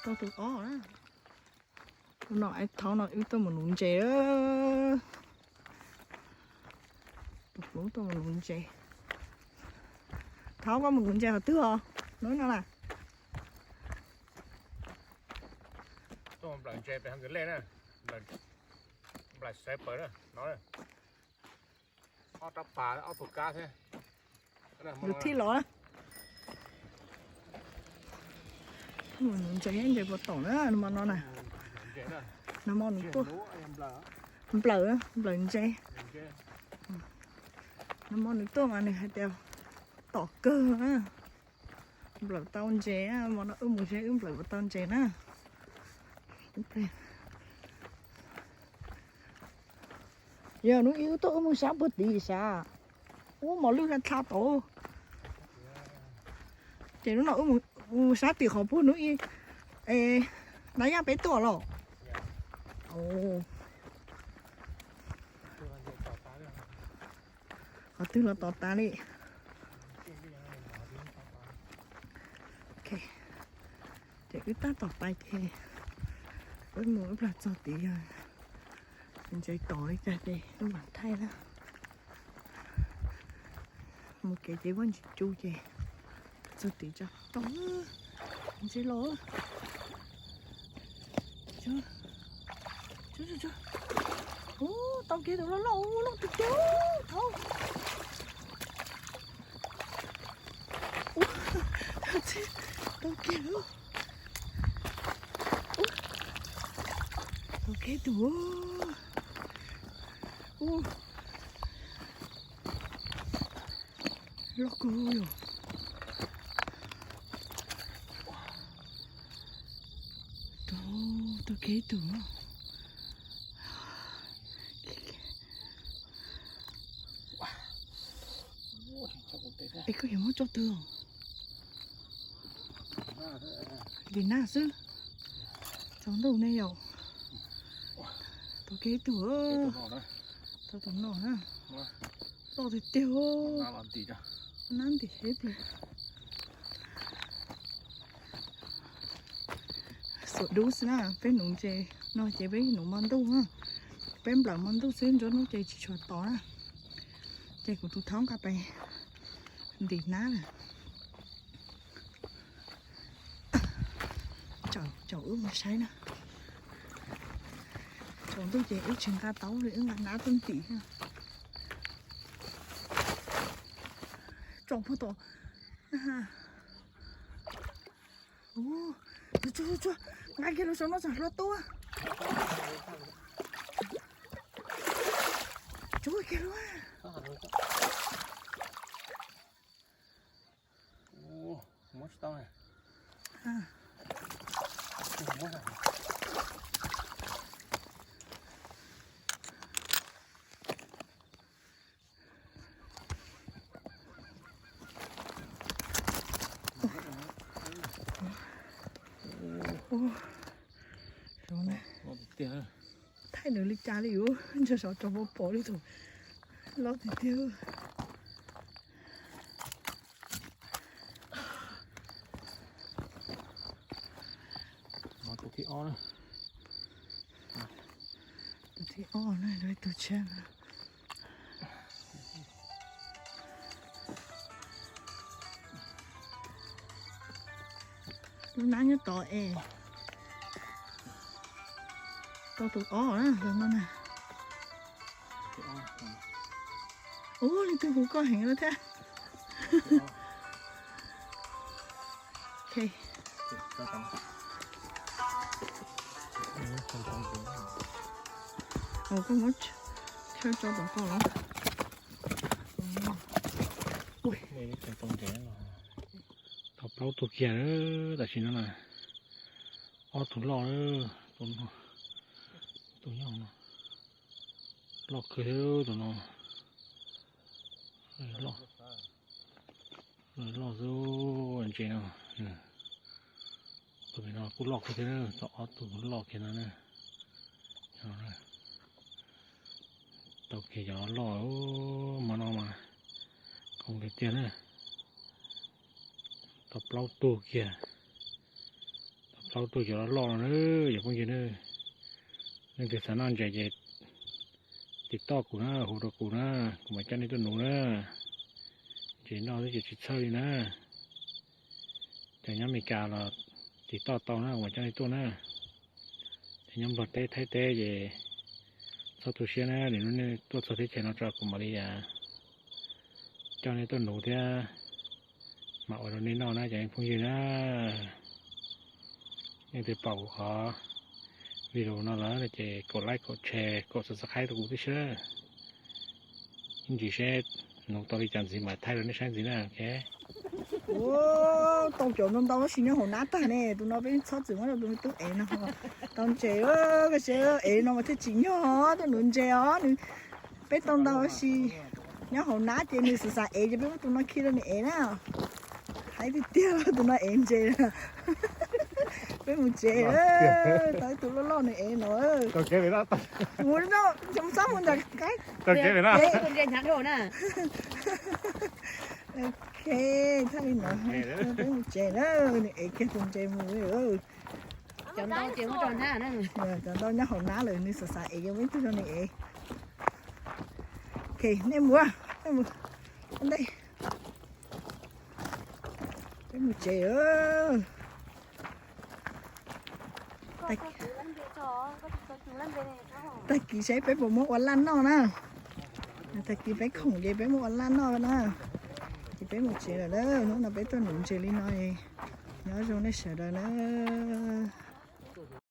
Tau tus ob na. No es thaum no wb tuaj mus nuv ntses. Tus hlub tuaj mus nuv ntses. Thaum koj mus nuv ntses qhov twg os? Nuv no na. Tuaj nplawm ntses pem hauv nkawd lej na. Nplawm sawv plaws na no. Ob rab pas ob tug kab thiab. Nws thiaj los na. Mus nuv ntses, ntses puas tom na, nag hmo no na. Nag hmo nws tuaj nplawm, nplawm ntses. Nag hmo nws tuaj mas nws hais tias tom kawg na. Nplawm tau ntses, hmo no wb mus ze wb nplawm puas tau ntses na. Yog hnub ib wb tuaj wb mus sab puag tid sav, ub mos lwj dha dha tod. Ces hnub no wb mus sab tim qhov puag hnub ib, na yaj peb tuaj los. Qhov twg los tom tas li. Ces wb tab tom pais ces wb mus wb plam txog tid yog ntses tom li cas ces wb mam thaij na. Mus kev ces vaj ntsis cu ces txog tid tso. Tom ntses los. Ub, tau kiag tus loj loj, loj tiag tiag, thaum. Ub, tau kiag, tau kiag tus. Ub, loj kawg yom. Tau, tau kiag ib tug. Es koj yuav muab tso twg? Ntim nag xwb. Tsaus ntuj ne yom. Tau kiag ib tug. Tau tus no na. Loj tiag tiag. Nab ntim heev plaws. Xuam dub xwb na, peb nuv ntses no ces peb nuv hmo ntuj na. Peb nplawm hmo ntuj xwb, nruab hnub ces tsis tshua tom na. Ces kuv tus thaub nqa pais ntim nab na. Caum wb mus saib na. Tsaus ntuj ces wb tsis nqa taub li, wb nqa nab tuaj ntim. Tsom puag tom. Tsuag tsuag, nqa kiag los saum no tsam hlo tuaj. Tsuag kiag los. Thaij nws li cas li yus, ntshe sov tso pom pom li thaum loj tiag tiag. Tus thib ob na. Tus thib ob na, tus tshiab na. Lub nab nyob tod es. Tau tus ob na, tus no na. Ub, leej twg hu koj heev no thiab. Ok. Ua koj muab chaw tso tom koj los. Tau plaub tug kiag tam sim no na. Ob tug loj, tus nyob no loj kawg, tus no loj, loj xwb ntses no. Tus no kuj loj kawg thiab, tau ob tug loj kiag no na. Tau kiag cov loj, hmo no mas koob tiag tiag na. Tau plaub tug kiag, tau plaub tug cov loj loj no na, yog phooj ywg na. Leej twg xav noj ntses ces tiv toj kuv na, hu rau kuv na, kuv mam coj nej tuaj nuv na. Ntses noj twb ces tsis txhawj li na. Cov nyob Amelikas los tiv toj tau na, kuv mam coj nej tuaj na. Cov nyob Nplog teb Thaib teb ces txhob tu siab na, nim no nej tuaj txog teb chaws no tso kuv mam li coj nej tuaj nuv thiab mam ua rau nej noj na cov phooj ywg na. Leej twg pom kuv qhov video no lawm no ces kaum like, kaum share, kaum subscribe rau kuv tib si. Ib ntsis seb nuv tau li cas ntxiv mam thaij rau nej saib ntxiv na. Ua, tau cov ntau ntau tab sis nyob hauv nab tag ne, tus no peb txhob txwm muab rau tus me tub ev no. Tau ntses, koj saib ev no mas thiaj tsim nyog tuaj nuv ntses os. Nws, peb tau ntau tab sis nyob hauv nab ces nws xav xav ev ces peb muab tus no khi rau nws ev na. Haib tiag tiag los tus no ev ntses. Peb mus tsev, tau ib tug loj loj nws ev no. Mus, txhob mus ntawm qab. Ok, thaij li no, peb mus tsev na, nws ev kiag tus ntses mus. Cov ntau ces muab rau nab, cov ntau nyob hauv nab lawm, nws xav xav ev ces muab ib tug rau nws ev. Ok, nej mus, nej mus ua ntej. Peb mus tsev. Tag kis saib peb puas muab ua laj noj na. Tag kis peb khoom ces peb muab ua laj noj na. Ces peb mus tsev lawm na, hnub no peb tuaj nuv ntses li no, nyob zoo nej sawv daws na.